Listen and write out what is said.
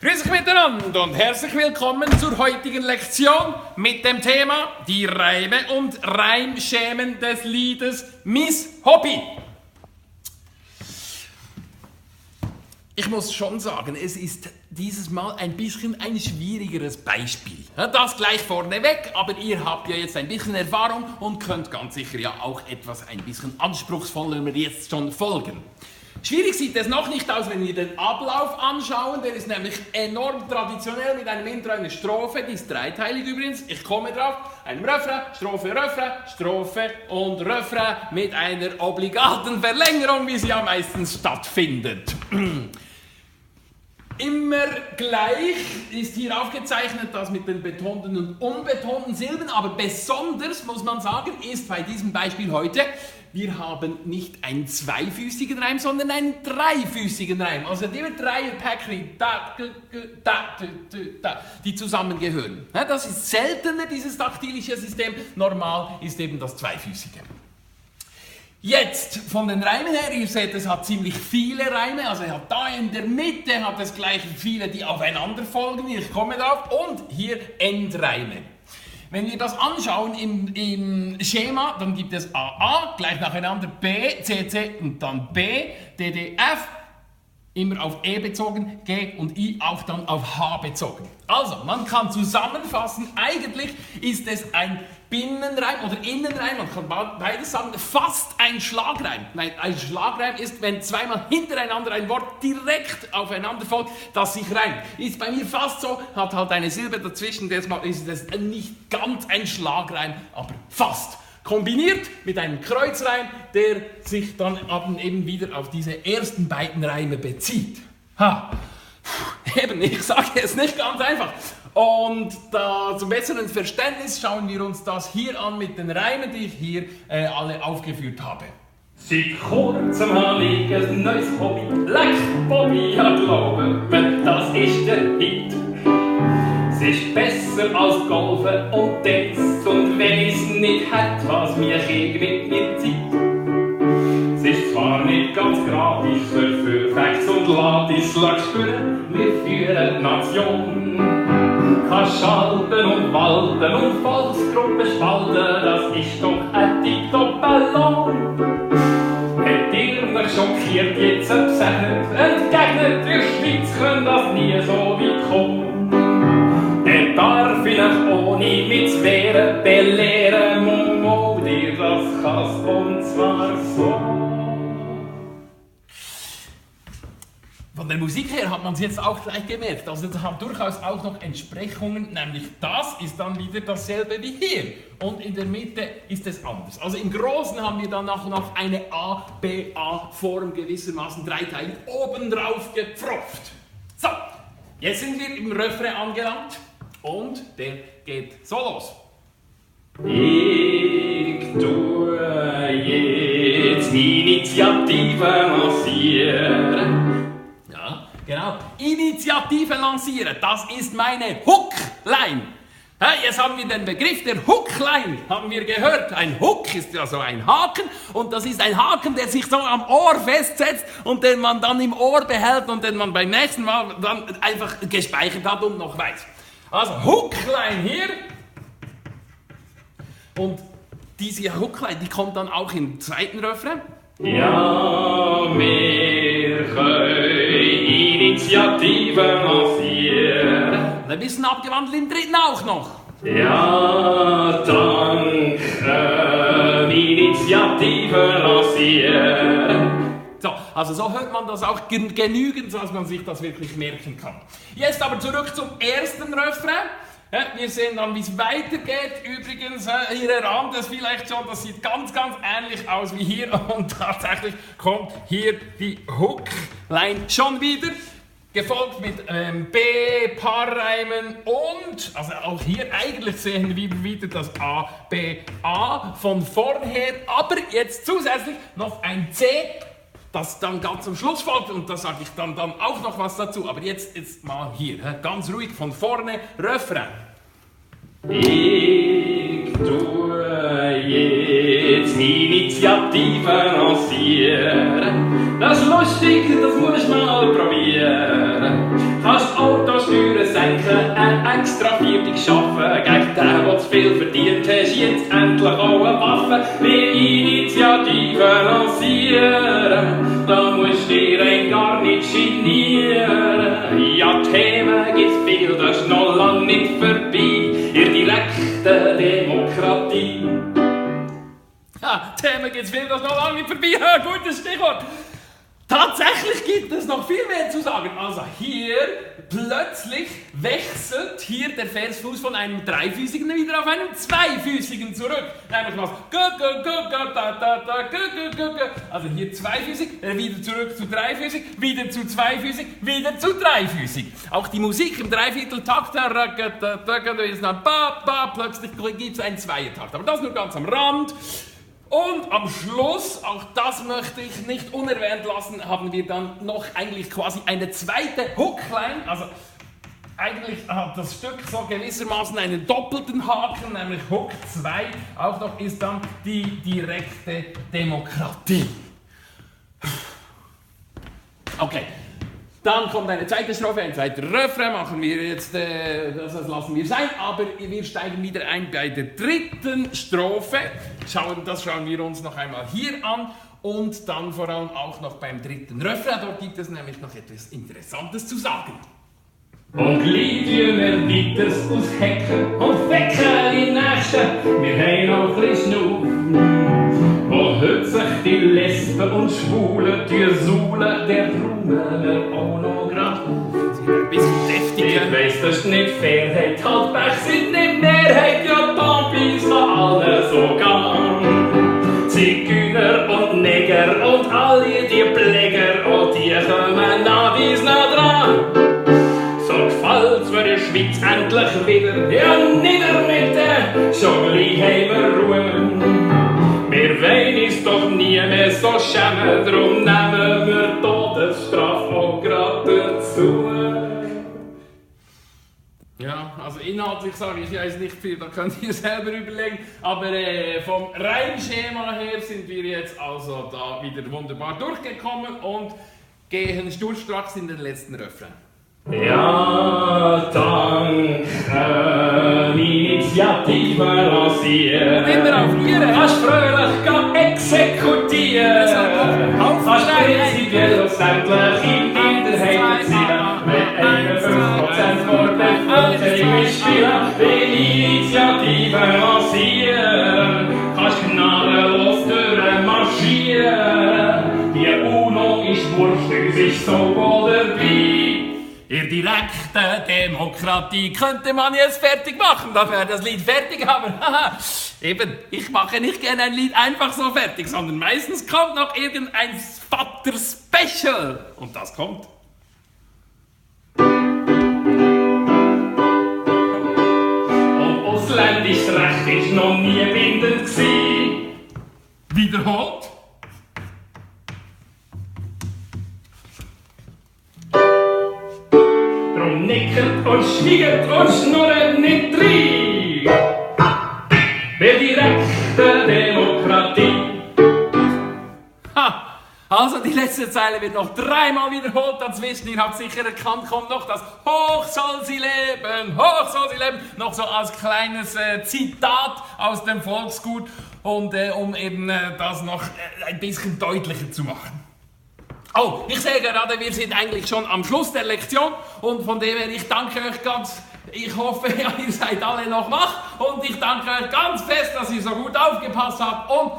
Grüß euch miteinander und herzlich willkommen zur heutigen Lektion mit dem Thema die Reime und Reimschemen des Liedes Mis Hobby. Ich muss schon sagen, es ist dieses Mal ein bisschen ein schwierigeres Beispiel. Das gleich vorneweg, aber ihr habt ja jetzt ein bisschen Erfahrung und könnt ganz sicher ja auch etwas ein bisschen anspruchsvoller mir jetzt schon folgen. Schwierig sieht es noch nicht aus, wenn wir den Ablauf anschauen. Der ist nämlich enorm traditionell mit einem Intro, einer Strophe. Die ist dreiteilig übrigens. Ich komme drauf. Einem Refrain, Strophe, Refrain, Strophe und Refrain mit einer obligaten Verlängerung, wie sie ja meistens stattfindet. Immer gleich ist hier aufgezeichnet, das mit den betonten und unbetonten Silben, aber besonders, muss man sagen, ist bei diesem Beispiel heute, wir haben nicht einen zweifüßigen Reim, sondern einen dreifüßigen Reim. Also die Dreierpäckchen, die zusammengehören. Das ist seltener, dieses daktilische System. Normal ist eben das zweifüßige. Jetzt, von den Reimen her, ihr seht, es hat ziemlich viele Reime, also er hat da in der Mitte hat es gleich viele, die aufeinander folgen, ich komme drauf, und hier Endreime. Wenn wir das anschauen im Schema, dann gibt es AA, gleich nacheinander B, CC und dann B, DDF, immer auf E bezogen, G und I auch dann auf H bezogen. Also, man kann zusammenfassen, eigentlich ist es ein Binnenreim oder Innenreim, man kann beides sagen, fast ein Schlagreim. Nein, ein Schlagreim ist, wenn zweimal hintereinander ein Wort direkt aufeinander folgt, das sich reimt. Ist bei mir fast so, hat halt eine Silbe dazwischen, deshalb ist es nicht ganz ein Schlagreim, aber fast. Kombiniert mit einem Kreuzreim, der sich dann eben wieder auf diese ersten beiden Reime bezieht. Eben, ich sage es nicht ganz einfach. Und zum besseren Verständnis schauen wir uns das hier an mit den Reimen, die ich hier alle aufgeführt habe. Seit kurzem habe ich ein neues Hobby. Leck, Bobby, ja glauben wir, das ist der Hit. Es ist besser als Golfen und Tennis. Und wenn ich es nicht hätte, was mir krieg mit mir Zeit. Es ist zwar nicht ganz gratis, für Facts und Latis lag spüren, wir führen die Nation. Kann schalten und walten und Volksgruppen spalten, das ist doch ein Tipptopp-Ballon. Hätt ihr mich schockiert, jetzt gesagt, entgegnet, ihr Schweiz könnt das nie so weit kommen. Er darf vielleicht ohne mit zu wehren, belehren, Momo, dir das kannst, und zwar so. Von der Musik her hat man es jetzt auch gleich gemerkt, also es hat durchaus auch noch Entsprechungen, nämlich das ist dann wieder dasselbe wie hier und in der Mitte ist es anders. Also im Großen haben wir dann auch noch eine A-B-A-Form gewissermaßen dreiteilig obendrauf gepfropft. So, jetzt sind wir im Refrain angelangt und der geht so los. Ich tue jetzt Initiative lancieren. Genau, Initiative lancieren, das ist meine Hookline. Jetzt haben wir den Begriff der Hookline, haben wir gehört. Ein Hook ist ja so ein Haken und das ist ein Haken, der sich so am Ohr festsetzt und den man dann im Ohr behält und den man beim nächsten Mal dann einfach gespeichert hat und noch weiß. Also Hookline hier und diese Hookline, die kommt dann auch im zweiten Refrain. Ja, wir können Initiative lancieren. Und ein bisschen abgewandelt im dritten auch noch. Ja, danke, Initiative lancieren. So, also so hört man das auch genügend, sodass man sich das wirklich merken kann. Jetzt aber zurück zum ersten Refrain. Wir sehen dann, wie es weitergeht. Übrigens, ihr erahnt es vielleicht schon, das sieht ganz, ganz ähnlich aus wie hier. Und tatsächlich kommt hier die Hookline schon wieder. Gefolgt mit B, Paarreimen und, also auch hier eigentlich sehen wir wieder das A, B, A von vornher. Aber jetzt zusätzlich noch ein C, das dann ganz am Schluss folgt. Und da sage ich dann auch noch was dazu. Aber jetzt mal hier, ganz ruhig von vorne, Refrain. Ich tue jetzt Initiative lancieren. Das ist lustig, das musst du mal probieren. Kannst Autos lancieren, da musst du dir ein gar nicht genieren. Ja, Themen gibt's viel, das ist noch lang nicht vorbei, in direkter Demokratie. Ja, Themen gibt's viel, das ist noch lange nicht vorbei. Ja, gutes Stichwort. Tatsächlich gibt es noch viel mehr zu sagen. Also hier plötzlich wechselt hier der Versfuß von einem dreifüßigen wieder auf einen zweifüßigen zurück. Nämlich was. Also hier zweifüßig, wieder zurück zu dreifüßig, wieder zu zweifüßig, wieder zu dreifüßig. Auch die Musik im Dreivierteltakt, plötzlich gibt es einen Zweiertakt. Aber das nur ganz am Rand. Und am Schluss, auch das möchte ich nicht unerwähnt lassen, haben wir dann noch eigentlich quasi eine zweite Hookline. Also eigentlich hat das Stück so gewissermaßen einen doppelten Haken, nämlich Hook 2. Auch noch ist dann die direkte Demokratie. Okay. Dann kommt eine zweite Strophe, ein zweiter Refrain, machen wir jetzt, das lassen wir sein, aber wir steigen wieder ein bei der dritten Strophe. Das schauen wir uns noch einmal hier an und dann vor allem auch noch beim dritten Refrain, dort gibt es nämlich noch etwas Interessantes zu sagen. Und Liedje wir weiters aushecken und wecken die Nächsten, wir haben noch ein bisschen Schnuff. Wo heute sich die Lesben und Schwulen suhlen, der Rummel wird auch noch grad auf. Ein bisschen deftiger. Ich weiss, das ist nicht Fairheit, halt Pech sind nicht Mehrheit, ja Tampis kann alle so gehen. Zigeuner und Neger und alle die Pfleger, und die kommen nach dies nah dran. So gefällt's für die Schweiz endlich wieder, ja nieder mit der, schon gleich haben wir Ruhe. Wir wollen uns doch nie mehr so schämen, drum nehmen wir Todesstrafe auch gerade dazu. Ja, also inhaltlich sage ich ja jetzt nicht viel, da könnt ihr selber überlegen, aber vom Reimschema her sind wir jetzt also da wieder wunderbar durchgekommen und gehen sturstracks in den letzten Refrain. Ja, danke, Initiative lancieren. Und immer auf ihre. Kannst fröhlich exekutieren. Kannst prinzipiell auf sämtliche Minderheiten zielen. Mit 51% vor der Bevölkerung spielen. Initiative lancieren. Kannst gnadenlos durchmarschieren. Die UNO ist wurscht, uns ist so wohl dabei. In direkter Demokratie könnte man jetzt fertig machen, dann wäre das Lied fertig, aber haha, eben, ich mache nicht gerne ein Lied einfach so fertig, sondern meistens kommt noch irgendein Vater-Special. Und das kommt. Und ausländisches Recht ist noch nie bindend gewesen. Wiederholt. Drum nickert und schwiegt und schnurrt nicht rein. Wer direkte Demokratie. Ha! Also die letzte Zeile wird noch dreimal wiederholt dazwischen. Ihr habt sicher erkannt, kommt noch das Hoch soll sie leben, hoch soll sie leben. Noch so als kleines Zitat aus dem Volksgut und um eben das noch ein bisschen deutlicher zu machen. Oh, ich sehe gerade, wir sind eigentlich schon am Schluss der Lektion und von dem her, ich danke euch ganz, ich hoffe, ja, ihr seid alle noch wach und ich danke euch ganz fest, dass ihr so gut aufgepasst habt und